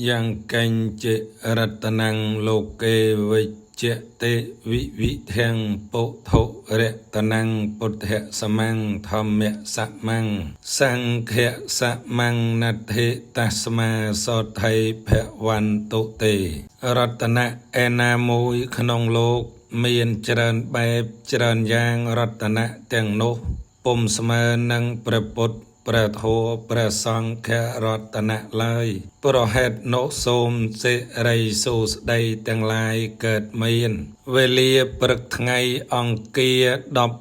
យ៉ាងកញ្ចិរតនំលោកេវិជ្ជតិវិវិធំពុទ្ធរតនំពុទ្ធសមੰធម្មសមੰសង្ឃសមੰណដ្ឋិតស្មាសថៃភវន្តុទេរតនៈឯណាមួយក្នុងលោកមានច្រើនបែបច្រើនយ៉ាងរតនៈទាំងនោះពុំស្មើនឹងព្រះពុទ្ធព្រះធម៌ព្រះសង្ឃរតនៈឡើយប្រហេតុនោះសូមសិរីសួស្តីទាំងឡាយកើតមានវេលាព្រឹកថ្ងៃអង្គារ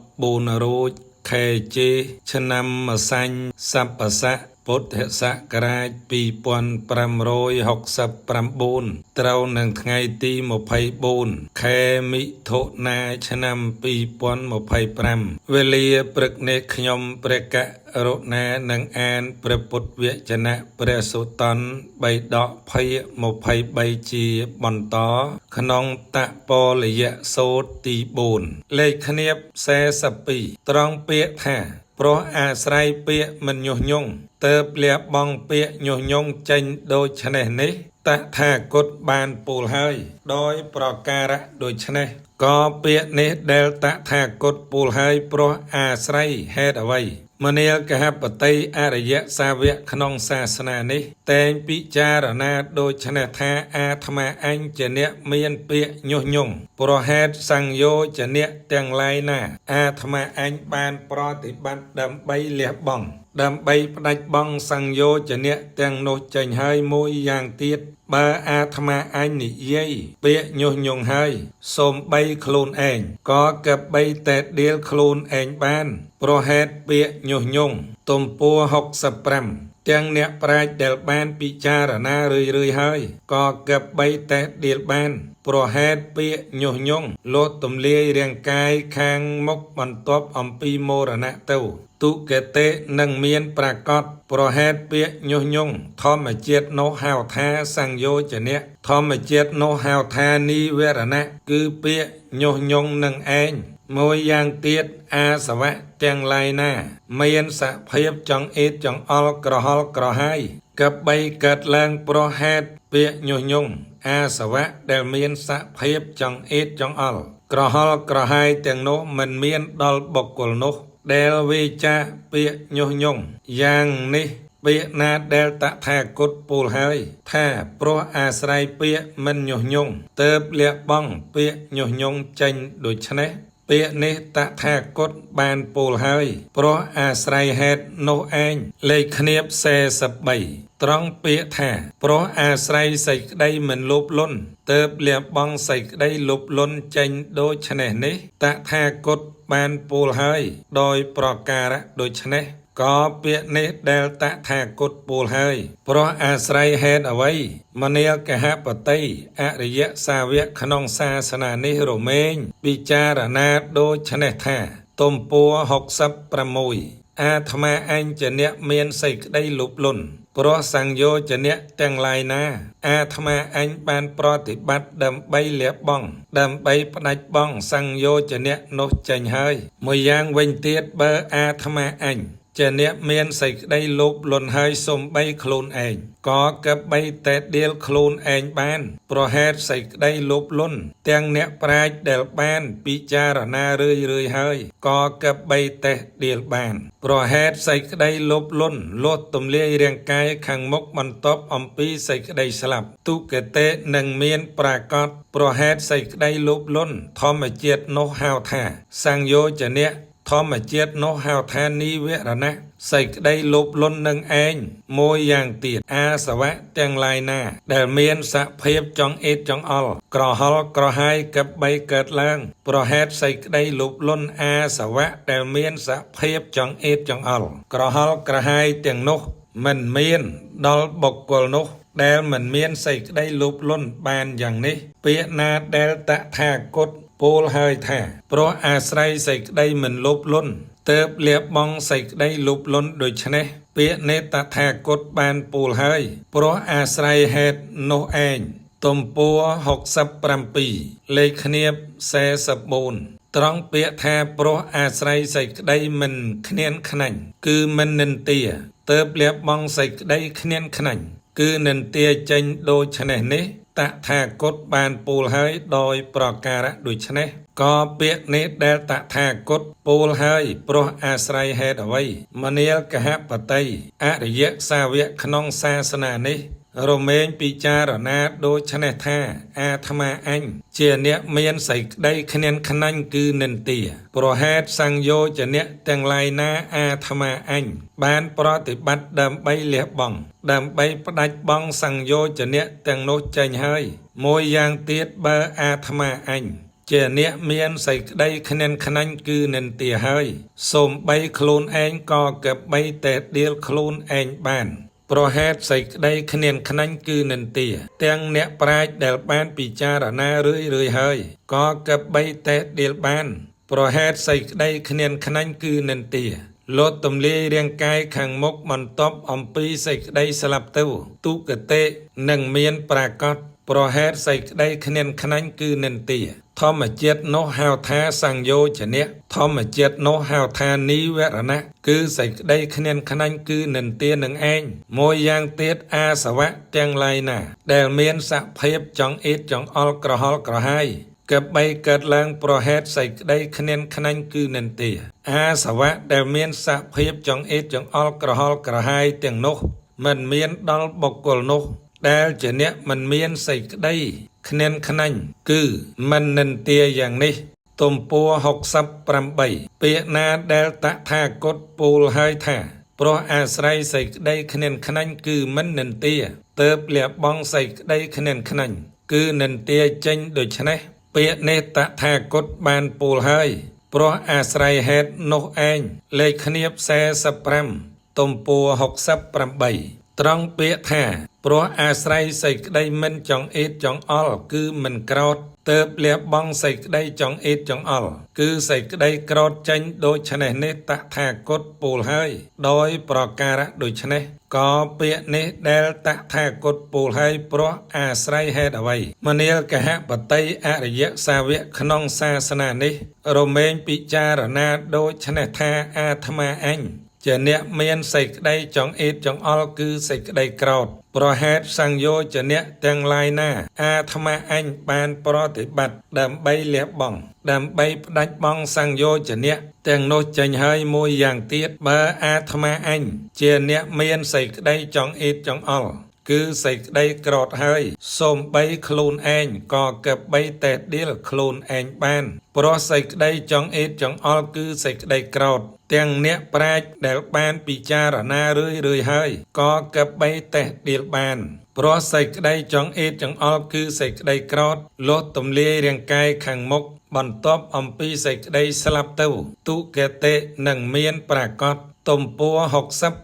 14រោចខែជេឆ្នាំម្សាញ់សប្បស័កពុទ្ធសករាជ2569ត្រូវនឹងថ្ងៃទី24ខែមិថុនាឆ្នាំ2025វេលាព្រឹកនេះខ្ញុំព្រះករុណានឹងអានព្រះពុទ្ធវចនៈព្រះសុតន្តបិដកភាគ23ជាបន្តក្នុងតពលយៈសូត្រទី4លេខឃ្នាប42ត្រង់ពាក្យថាព្រោះអាស្រ័យពាក្យមិនញុះញង់ទើបលះបង់ពាក្យញុះញង់ចេញដូច្នេះនេះតថាគតបានពោលហើយដោយប្រការៈដូច្នេះក៏ពាក្យនេះដែលតថាគតពោលហើយព្រោះអាស្រ័យហេតុអ្វីមនាលកហបតីអរិយសាវកក្នុងសាសនានេះតែងពិចារណាដូច្នេះថាអាត្មាអញជាអ្នកមានពាក្យញុះញង់ព្រោះហេតុសង្យោជនៈទាំងឡាយណាអាត្មាអញបានប្រតិបត្តិដើម្បីលះបង់ដើម្បីផ្ដាច់បង់សង្យោជនៈទាំងនោះចេញហើយមួយយ៉ាងទៀតបើអាត្មាអញនិយាយពាក្យញុះញង់ហើយសូម្បីខ្លួនឯងក៏កបីតែដៀលខ្លួនឯងបានព្រោះហេតុពាក្យញុះញង់ទំព័រ65ទាំងអ្នកប្រាជ្ញដែលបានពិចារណារឿយៗហើយក៏កបីតែដៀលបានព្រោះហេតុពាក្យញុះញង់លោតទំលាយរាងកាយខាងមុខបន្ទាប់អំពីមរណៈទៅទុគតិនឹងមានប្រកបប្រហេតុពាក្យញុះញង់ធម្មជាតិនោះហៅថាសង្យោជនៈធម្មជាតិនោះហៅថានិវរណៈគឺពាក្យញុះញង់នឹងឯងមួយយ៉ាងទៀតអាសវៈទាំងឡាយណាមានសភាពចង្អៀតចង្អល់ក្រហល់ក្រហាយកបីកើតឡើងប្រហេតុពាក្យញុះញង់អាសវៈដែលមានសភាពចង្អៀតចង្អល់ក្រហល់ក្រហាយទាំងនោះមិនមានដល់បុគ្គលនោះដែលវាចាកពាក្យញុះញង់យ៉ាងនេះពាក្យណាដែលតថាគតពោលហើយថាព្រោះអាស្រ័យពាក្យមិនញុះញង់ទើបលះបង់ពាក្យញុះញង់ចេញដូច្នេះពាក្យនេះតថាគតបានពោលហើយព្រោះអាស្រ័យហេតុនោះឯងលេខឃ្នាប43ត្រង់ពាក្យថាព្រោះអាស្រ័យសេចក្តីមិនលោភលន់ទើបលះបង់សេចក្តីលោភលន់ចេញដូច្នេះនេះតថាគតបានពោលហើយដោយប្រការៈដូច្នេះក៏ពាក្យនេះដែលតថាគតពោលហើយព្រោះអាស្រ័យហេតុអ្វីមនាលកហបតីអរិយសាវកក្នុងសាសនានេះរមែងពិចារណាដូច្នេះថាទំព័រ66អាត្មាអញជាអ្នកមានសេចក្តីលោភលន់ព្រោះសង្យោជនៈទាំងឡាយណាអាត្មាអញបានប្រតិបត្តិដើម្បីលះបង់ដើម្បីផ្ដាច់បង់សង្យោជនៈនោះចេញហើយមួយយ៉ាងវិញទៀតបើអាត្មាអញជាអ្នកមានសេចក្តីលោភលន់ហើយសំបីខ្លួនឯងក៏កបីតែដៀលខ្លួនឯងបានប្រហេតុសេចក្តីលោភលន់ទាំងអ្នកប្រាជ្ញដែលបានពិចារណារឿយៗហើយក៏កបីតែដៀលបានប្រហេតុសេចក្តីលោភលន់លោះទំលាយរាងកាយខាងមុខបន្ទាប់អំពីសេចក្តីស្លាប់ទុគតិនឹងមានប្រកបប្រហេតុសេចក្តីលោភលន់ធម្មជាតិនោះហៅថាសង្យោជនៈធម្មជាតិនោះហៅថានិវរណៈសេចក្តីលោភលន់នឹងឯងមួយយ៉ាងទៀតអាសវៈទាំងឡាយណាដែលមានសភាពចង្អៀតចង្អល់ក្រហល់ក្រហាយកបីកើតឡើងប្រហេតុសេចក្តីលោភលន់អាសវៈដែលមានសភាពចង្អៀតចង្អល់ក្រហល់ក្រហាយទាំងនោះមិនមានដល់បុគ្គលនោះដែលមិនមានសេចក្តីលោភលន់បានយ៉ាងនេះពាក្យណាដែលតថាគតពោលហើយថាព្រោះអាស្រ័យសេចក្តីមិនលោភលន់ទើបលះបង់សេចក្តីលោភលន់ដូច្នេះពាក្យនេះតថាគតបានពោលហើយព្រោះអាស្រ័យហេតុនោះឯងទំព័រ67លេខឃ្នាប44ត្រង់ពាក្យថាព្រោះអាស្រ័យសេចក្តីមិនគ្នៀនខ្នាញ់គឺមិននិន្ទាទើបលះបង់សេចក្តីគ្នៀនខ្នាញ់ គឺនិន្ទាចេញដូច្នេះនេះតថាគតបានពោលហើយដោយប្រការៈដូច្នេះក៏ពាក្យនេះដែលតថាគតពោលហើយព្រោះអាស្រ័យហេតុអ្វីមនាលគហបតីអរិយសាវកក្នុងសាសនានេះរមែងពិចារណាដូច្នេះថាអាត្មាអញជាអ្នកមានសេចក្តីខ្នានខ្នាញ់គឺនិន្ទាប្រហេតុសង្យោចនៈទាំងឡាយណាអាត្មាអញបានប្រតិបត្តិដើម្បីលះបង់ដើម្បីផ្ដាច់បង់សង្យោចនៈទាំងនោះចេញហើយមួយយ៉ាងទៀតបើអាត្មាអញជាអ្នកមានសេចក្តីខ្នានខ្នាញ់គឺនិន្ទាហើយសូម្បីខ្លួនឯងក៏កបីតែដៀលខ្លួនឯងបានប្រហេតុសេចក្តីខ្នានខ្នាញ់គឺនិន្ទាទាំងអ្នកប្រាជ្ញដែលបានពិចារណារឿយរឿយហើយក៏កបីតែដៀលបានប្រហេតុសេចក្តីខ្នានខ្នាញ់គឺនិន្ទាលត់ទំលាយរាងកាយខាងមុខបន្ទាប់អំពីសេចក្តីស្លាប់ទៅទុគតិនឹងមានប្រកបប្រហេតុសេចក្តីខ្នានខ្នាញ់គឺនិន្ទាធម្មជាតិនោះហៅថាសង្យោចនៈធម្មជាតិនោះហៅថានិវរណៈគឺសេចក្តីខ្នានខ្នាញ់គឺនិន្ទានឹងឯងមួយយ៉ាងទៀតអាសវៈទាំងឡាយណាដែលមានសភាពចង្អៀតចង្អល់ក្រហល់ក្រហាយកបីកើតឡើងប្រហេតុសេចក្តីខ្នានខ្នាញ់គឺនិន្ទាអាសវៈដែលមានសភាពចង្អៀតចង្អល់ក្រហល់ក្រហាយទាំងនោះមិនមានដល់បុគ្គលនោះដែលជាអ្នកមិនមានសេចក្តីខ្នានខ្នាញ់គឺមិននិន្ទាយ៉ាងនេះទំព័រ68ពាក្យណាដែលតថាគតពូលហើយថាព្រោះអាស្រ័យសេចក្តីខ្នានខ្នាញ់គឺមិននិន្ទាទៅលះបង់សេចក្តីខ្នានខ្នាញ់គឺនិន្ទាចេញដូច្នេះពាក្យនេះតថាគតបានពូលហើយព្រោះអាស្រ័យហេតុនោះឯងលេខគ្នា45ទំព័រ68ត្រង់ពាក្យថាព្រោះអាស្រ័យសេចក្តីមិនចង្អៀតចង្អល់គឺមិនក្រោតទៅលះបង់សេចក្តីចង្អៀតចង្អល់គឺសេចក្តីក្រោតចេញដូច្នេះនេះតថាគតពូលហើយដោយប្រការៈដូច្នេះក៏ពាក្យនេះដែលតថាគតពូលហើយព្រោះអាស្រ័យហេតុអ្វីមនាលគហបតីអរិយសាវកក្នុងសាសនានេះរមែងពិចារណាដូច្នេះថាអាត្មាអញជាអ្នកមានសេចក្តីចង្អៀតចង្អល់គឺសេចក្តីក្រោធប្រហេតុសង្យោចនៈទាំងឡាយណាអាត្មាអញបានប្រតិបត្តិដើម្បីលះបង់ដើម្បីផ្ដាច់បង់សង្យោចនៈទាំងនោះចេញហើយមួយយ៉ាងទៀតបើអាត្មាអញជាអ្នកមានសេចក្តីចង្អៀតចង្អល់គឺសេចក្តីក្រោធហើយសូម្បីខ្លួនឯងក៏កបីតែដៀលខ្លួនឯងបានព្រោះសេចក្តីចង្អៀតចង្អល់គឺសេចក្តីក្រោធទាំងអ្នកប្រាជ្ញដែលបានពិចារណារឿយរឿយហើយក៏កបីតេះដៀលបានព្រោះសេចក្តីចង្អៀតចង្អល់គឺសេចក្តីក្រោធលុះទំលាយរាងកាយខាងមុខបន្ទាប់អំពីសេចក្តីស្លាប់ទៅទុគតិនឹងមានប្រកបទំព័រ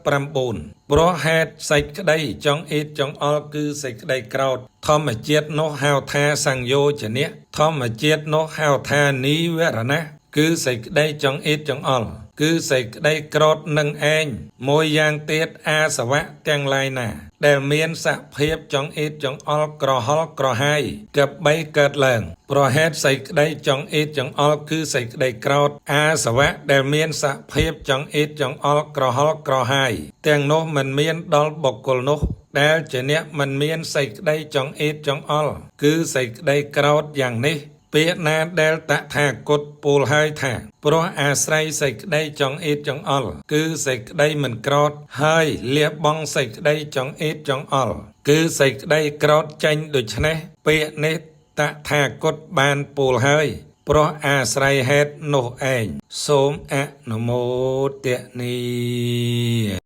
69ព្រោះហេតុសេចក្តីចង្អៀតចង្អល់គឺសេចក្តីក្រោធធម្មជាតិនោះហៅថាសង្យោចនៈធម្មជាតិនោះហៅថានិវរណៈគឺសេចក្តីចង្អៀតចង្អល់គឺសេចក្តីក្រោធនឹងឯងមួយយ៉ាងទៀតអាសវៈទាំងឡាយណាដែលមានសភាពចង្អៀតចង្អល់ក្រហល់ក្រហាយកបីកើតឡើងប្រហេតុសេចក្តីចង្អៀតចង្អល់គឺសេចក្តីក្រោធអាសវៈដែលមានសភាពចង្អៀតចង្អល់ក្រហល់ក្រហាយទាំងនោះមិនមានដល់បុគ្គលនោះដែលជាអ្នកមិនមានសេចក្តីចង្អៀតចង្អល់គឺសេចក្តីក្រោធយ៉ាងនេះពាក្យណាដែលតថាគតពូលហើយថាព្រោះអាស្រ័យសេចក្តីចង្អៀតចង្អល់គឺសេចក្តីមិនក្រោធហើយលះបង់សេចក្តីចង្អៀតចង្អល់គឺសេចក្តីក្រោធចេញដូច្នេះពាក្យនេះតថាគតបានពូលហើយព្រោះអាស្រ័យហេតុនោះឯងសូមអនុមោទនា។